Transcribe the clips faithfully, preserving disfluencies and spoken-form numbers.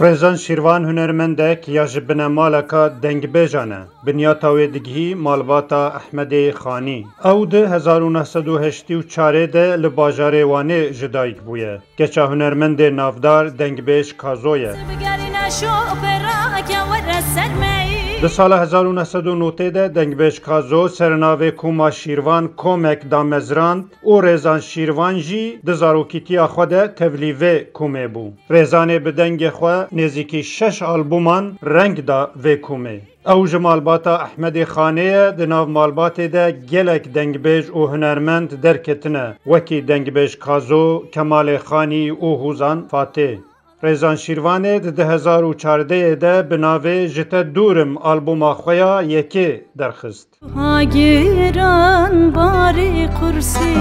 Rêzan Şîrvan hunermendek ya ji binemaleka dengbêjan e. Binyata wê digihî malbata Ehmedê Xanî. Ew di hezar û neh sed û heştê û çarê de li bajarê Wanê ji dayik bûye. Keça hunermendê navdar dengbêj Kazo ye. Di sala hezar û neh sed û notê de dengbêj Kazo sernavê Koma Şîrvan komek damezrand û Rêzan Şîrvan jî di zarokîtiya xwe de tevlî vê komê bû. Rêzanê bi dengê xwe nêzîkî şeş albûman reng da vê komê. Ew ji malbata Ehmedê Xanê ye, di nav malbatê de gelek dengbêj û hunermend derketine, wekî dengbêj Kazo, Kemalê Xanî û Hûzan Fatê. Rêzan Şîrvanê di du hezar û çardehê de bi navê Ji Te Dûr Im albûma xwe ya yekê derxist. Ha giran barê qursî,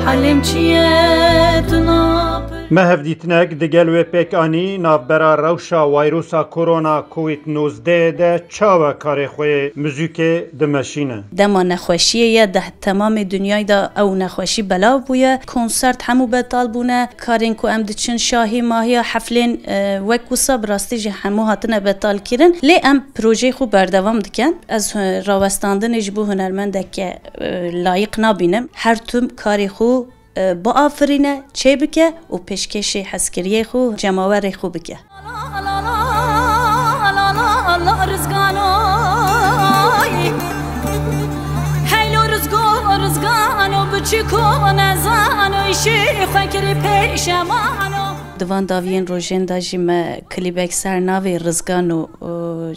halêm çi ye tu napir- Me hevdîtinek digel wê pêk anî, navbera rewşa wayrusa korona Covid nozdeh de çawa karê xwe yê muzîkê dimeşîne. Dema nexweşiyê ye, di temamê dinyayê de ew nexweşî belav bûye. Konsert hemû betal bûne. Karên ku em diçin şahî mahiya heflên, e, wek wisa bi rastî jî hemû hatine betal kirin. Lê em projeyê xwe berdewam dikin. Ez, e, rawestandinê ji bo hunermendeke, e, layîq nabînim. Her tim karê xwe, e, biafirîne, çêbike û pêşkêşê hezkiriyê xwe, cemawerê xwe bike. Di van dawiyên rojên de jî me klîbek ser navê Rizgano, e,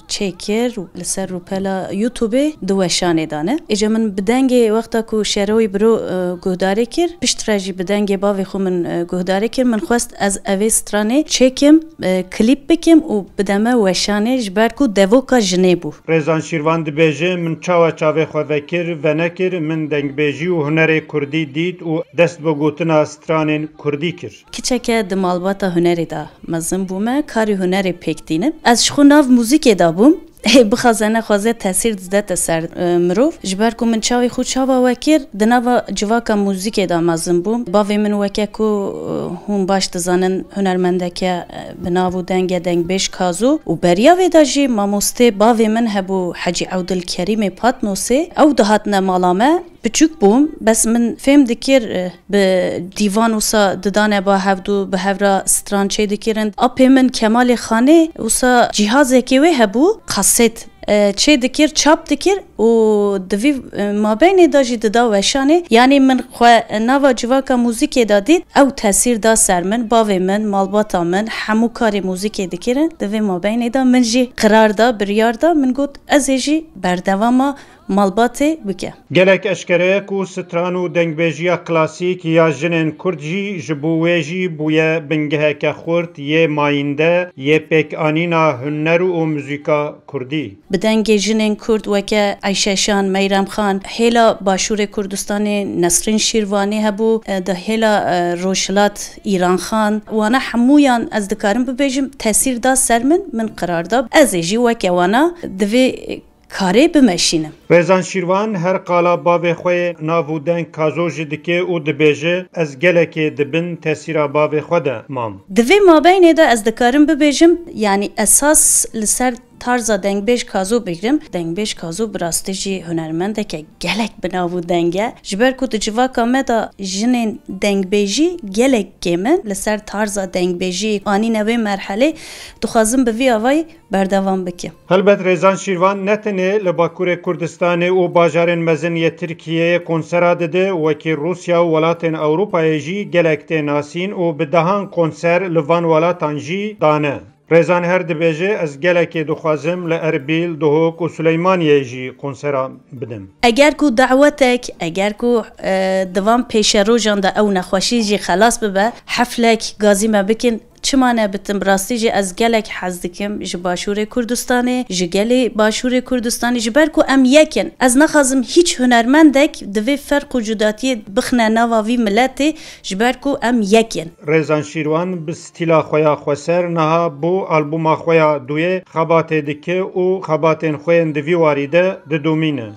çêkir û li ser rûpela YouTubeê di weşanê de ne. Îca min bi dengê wexta ku Şeroyî Biro, e, guhdarê kir, piştre jî bi dengê bavê xwe min, e, guhdarê kir. Min xwest ez evê stranê çêkim, e, klîp bikim û bideme weşanê, ji ber ku devoka jinê bû. Rêzan Şîrvan dibêje, Min çawa çavê xwe vekir, venekir, min dengbêjî û hunerê kurdî dît û dest bi gotina stranên kurdî kir. Kiçeke di malbata hunerê de mezin bûme, karî hunerê pêk tînim. Ez ji xwe nav muzîkê de bûm. Hê bixwaze nexwaze tesîr didete ser, e, mirov. Ji ber ku min çavê xwe çava we kir, di nava civaka muzîkê de mezin bûm. Bavê min weke ku, e, hûn baş dizanin hunermendeke, e, bi nav û deng e, dengbêj Kazo. Û beriya vê de jî mamostê bavê min hebû Hecî Ewdilkerîmê Patnosê. Ew dihatine mala me. Piçûk bûm, bes min fêm dikir, eh, bi dîvan wisa didane ba hevdû, bi hev re stran çêdikirin. Apê min Kemalê Xanê wisa cîhazekê wê hebû, kaset, eh, çêdikir, çap dikir û di vî, eh, mabeynê de jî dida weşanê. Yanî min xwe nava civaka muzîkê de dît, ew tesîr da ser min, bavê min, malbata min, hemû karê muzîkê dikirin. Di vê mabeynê de min jî qirar da, biryar da, min got, ez ê jî berdewama malbatê bike. Gelek eşkere ye ku stran û dengbêjiya klasîk ya jinên kurd jî ji bo wê jî bûye bingeheke xurt yê mayînde yê pêkanîna huner û muzîka kurdî. Bi dengê jinên kurd weke Eyşe Şan, Meyrem Xan, hêla Başûrê Kurdistanê Nesrîn Şîrvanî hebû, e, di hêla, e, Rojhilat Îran Xan. Wana hemûyan ez dikarim bibêjim, tesîr da ser min, min qirar da. Ez ê jî weke wana di vê karê bimeşînim. Rêzan Şîrvan her qala bavê xwe yê nav û deng Kazo jî dike û dibêje, Ez gelekê di bin tesîra bavê xwe de mam. Di vê mabeynê de ez dikarim bibêjim, yanî esas li ser tarza dengbêj Kazo bigrim. Dengbêj Kazo bi rastî jî hunermendeke gelek bi nav û deng e. Ji ber ku di civaka me de jinên dengbêjî gelek kêm in, li ser tarza dengbêjî anîne wê merhelê, dixwazim bi vî avayî berdewam bike. Helbet Rêzan Şîrvan ne tenê li Bakurê Kurdistanê û bajarên mezin yê Tirkiyeyê konsera dide, wekî Rûsya û welatên Ewropayê jî gelek tê nasîn û bi dehan konser li van welatan jî dane. Rêzan her dibêje, Ez gelekê dixwazim li Erbîl, Duhok û Silêmaniyê jî konsera bidim. Eger ku dawetek, eger ku, e, di van pêşerojan de ew nexweşî jî xelas bibe, heflek gazî me bikin, çima nebitim? Bi rastî jî ez gelek hez dikim ji Başûrê Kurdistanê, ji gelê Başûrê Kurdistanê, ji ber ku em yek in. Ez naxwazim hîç hunermendek di vê ferq û cudatiyê bixine nava vî miletê, ji ber ku em yek in. Rêzan Şîrwan bi stîla xwe ya xweser niha bo albûma xwe ya duyê xebatê dike û xebatên xwe yên di vî warî de didomîne.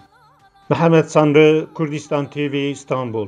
Mihemed Sanri, Kurdistan T V, Stenbul.